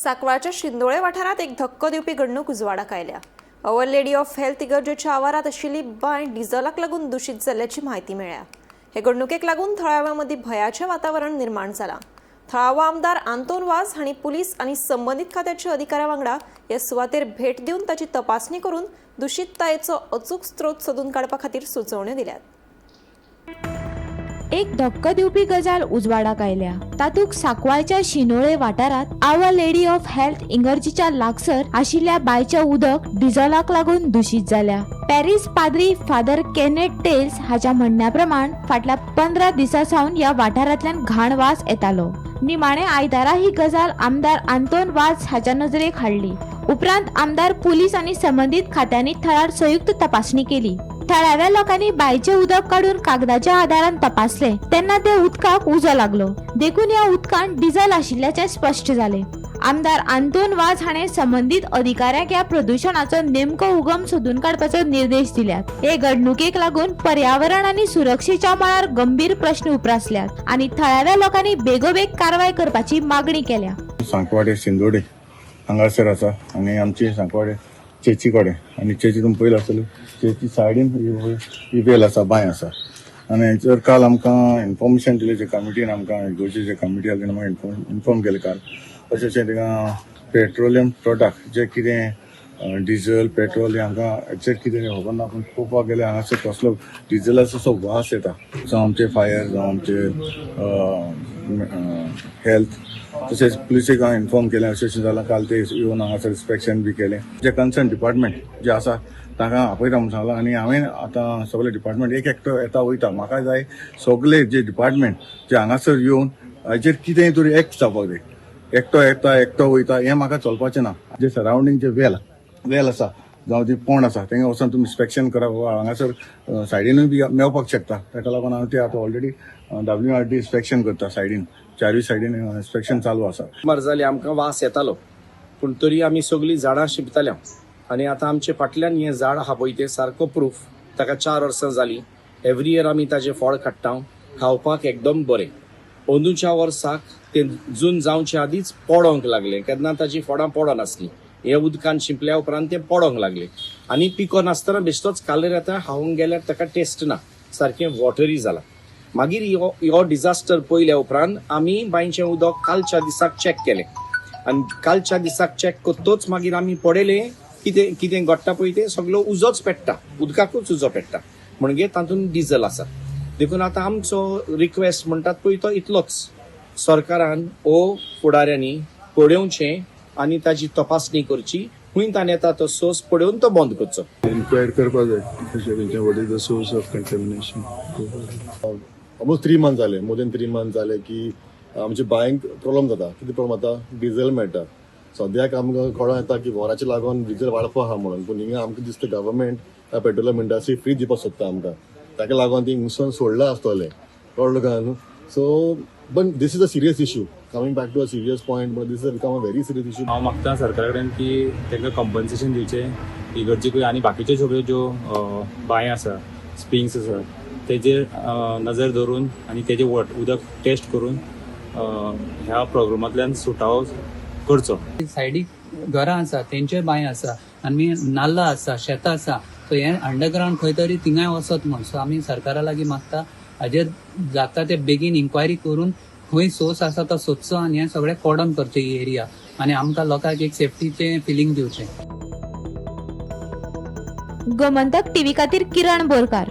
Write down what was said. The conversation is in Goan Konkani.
सांकवाळच्या शिंदोळे वाठारांत एक धक्को दिवपी घडणूक उजवाडाक आयल्या. अवर लेडी ऑफ हेल्थ इगर्जेच्या आवारात आशिल्ली बांय डिझलाक लागून दुशीत जाल्ल्याची म्हायती मेळ्ळ्या. हे घडणुकेक लागून थळाव्यां मदीं भंयाचें वातावरण निर्माण जालां. थळावो आमदार आंतोन वाज हांणी पुलीस आनी संबंदीत खात्याच्या अधिकाऱ्यां वांगडा हे सुवातेर भेट दिवन ताची तपासणी करून दुशीततायेचो अचूक स्रोत सोदून काडपा खातीर सुचोवण्यो दिल्यात. एक धक्को दिवपी गजाल उजवाडाक आयल्या. तातूंत सांकवाळच्या शिनोळे वाठारांत our lady of health इगर्जीच्या लागसर आशिल्ल्या बांयचें उदक डिझलाक लागून दुशीत जाल्या. पॅरीस पाद्री फादर केनेट टेल्स हाच्या म्हणण्या प्रमाण, फाटल्या 15 दिसां सावन ह्या वाठारांतल्यान घाण वास येतालो. निमाणे आयतारा ही गजाल आमदार आंतोन वाज हाच्या नजरेक हाडली. उपरांत आमदार, पुलीस आनी संबंदीत खात्यांनी थळार संयुक्त तपासणी केली. थळाव्या लोकांनी बांयचें उदक काडून कागदाच्या आदारान तपासले तेन्ना ते उदकाक उजो लागलो. देखून ह्या उदकांत डिझल आशिल्ल्याचें स्पश्ट जालें. आमदार आंतोन वाज हाणें संबंदीत अधिकाऱ्यांक ह्या प्रदुशणाचो नेमको उगम सोदून काडपाचो निर्देश दिल्यात. हे घडणुकेक लागून पर्यावरण आनी सुरक्षेच्या मळार गंभीर प्रश्न उप्रासल्यात आनी थळाव्या लोकांनी बेगोबेग कारवाय करपाची मागणी केल्या. सांकवाडे सिंदोडे हांगासर आसा आनी आमची सांकवाडे चर्ची कडेन आनी चर्ची तुमी पयला आसतली. चर्ची सायडीन ही वेल आसा, बांय आसा. आनी हेचेर काल आमकां इन्फॉर्मेशन दिलें, जे कमिटीन आमकां, इगर्जेचे जे कमिटी आसा, तेणें आमकां इन्फॉर्म केलें काल अशें अशें थिंगा पेट्रोलियम प्रोडक्ट जे कितें डिझल पेट्रोल हें आमकां एक्झॅक्ट कितें तें खबर ना, पूण पळोवपाक गेल्यार हांगासर कसलो डिझलाचो असो वास येता. जावं आमचे फायर, जावं आमचे हेल्थ, तशेंच पुलिसेक हांवें इन्फॉर्म केलें, अशें अशें जालां. काल ते येवन हांगासर इन्स्पेक्शन बी केलें. जे कन्सर्न डिपार्टमेंट जे आसा तांकां आपयता म्हूण सांगलां. आनी हांवें आतां सगळे डिपार्टमेंट एक एकटो येता वयता, म्हाका जाय सगळे जे डिपार्टमेंट जे हांगासर येवन हाजेर कितें तरी एक्ट जावपाक जाय. एकटो येता, एकटो वयता, हें म्हाका चलपाचें ना. जे सरावंडींग जे वेल आसा, जावं जी पोंड आसा, तेंगा वचोन तुमी इन्स्पेक्शन करा. बाबा, हांगासर सायडीनूय बी मेळपाक शकता. ताका लागून हांव ते आतां ऑलरेडी डब्ल्यूआरडी इन्स्पेक्शन करता. सायडीन, चारूय सायडीन इन्स्पेक्शन चालू आसा. सुमार जाली आमकां वास येतालो, पूण तरी आमी सगळीं झाडां शिंपताले. आनी आतां आमचे फाटल्यान हें झाड आहा पळय, तें सारको प्रूफ. ताका 4 वर्सां जालीं. एवरी इयर आमी ताजें फळ काडटा, खावपाक एकदम बरें. अंदूच्या वर्साक तें जून जावचे आदींच पडोंक लागलें. केन्ना ताजी फळां पडनासलीं. हे उदकान शिंपल्या उपरांत तें पडोंक लागलें आनी पिको नासतना बेश्टोच कालर येता. खावंक गेल्यार ताका टेस्ट ना, सारकें वॉटरी जालां. मागीर ह्यो डिझास्टर पयल्या उपरांत आमी बांयचें उदक कालच्या दिसाक चॅक केलें आनी कालच्या दिसाक चॅक करतोच मागीर आमी पळयलें कितें कितें घडटा पळय, तें सगलो उजोच पेट्टा, उदकाकूच उजो पेट्टा, म्हणजे तातूंत डिझल आसा. देखून आतां आमचो रिक्वेस्ट म्हणटात पळय तो इतलोच, सरकारान ओ फुडाऱ्यांनी पळोवचें आनी ताजी तपासणी करची, खंय ताणें येता तो सोर्स पळोवन तो बंद करचो. इन्क्वायर करपा जाय कशें तेंचें, what is the source of contamination. Almost 3 month जाले, मोर देन 3 मंथ जाले की आमच्या बांयक प्रॉब्लम जाता. कितें प्रॉब्लम जाता? डिझल मेळटा. सद्याक आमकां कळोन येता की वॉराचे लागून डिझल वाडपा आहा म्हणून, पूण हिंगा आमकां दिसता गव्हर्मेंट पेट्रोलियम इंडस्ट्री फ्री दिवपाक सोदता आमकां. ताका लागून ती हिंगसून सोडलां आसतलें, कळ्ळें तुका न्हू? So but this is a serious issue. Coming back to a serious point, but this is become a very serious issue. हांव मागता सरकारा कडेन की तांकां कंपन्सेशन दिवचें इगर्जेकूय आनी बाकीच्यो सगळ्यो ज्यो बांय आसा, स्प्रिंग्स आसा, तेजेर नजर दवरून आनी तेजें वट उदक टेस्ट करून ह्या प्रोग्रामांतल्यान सुटावो करचो. सायडीक घरां आसा, तेंचे बांय आसा आनी नाल्ला आसा, शेतां आसा. सो हें अंडरग्रावंड खंय तरी थिंगाय वचत म्हण. सो आमी सरकारा लागीं मागता, हाजेर जाता ते बेगीन इन्क्वायरी करून खंय सोर्स आसा तो सोदचो आनी हें सगळें कॉर्डन करचें ही एरिया आनी आमकां लोकांक एक सेफ्टीचें फिलींग दिवचें. गोमंतक टीव्ही खातीर किरण बोरकार.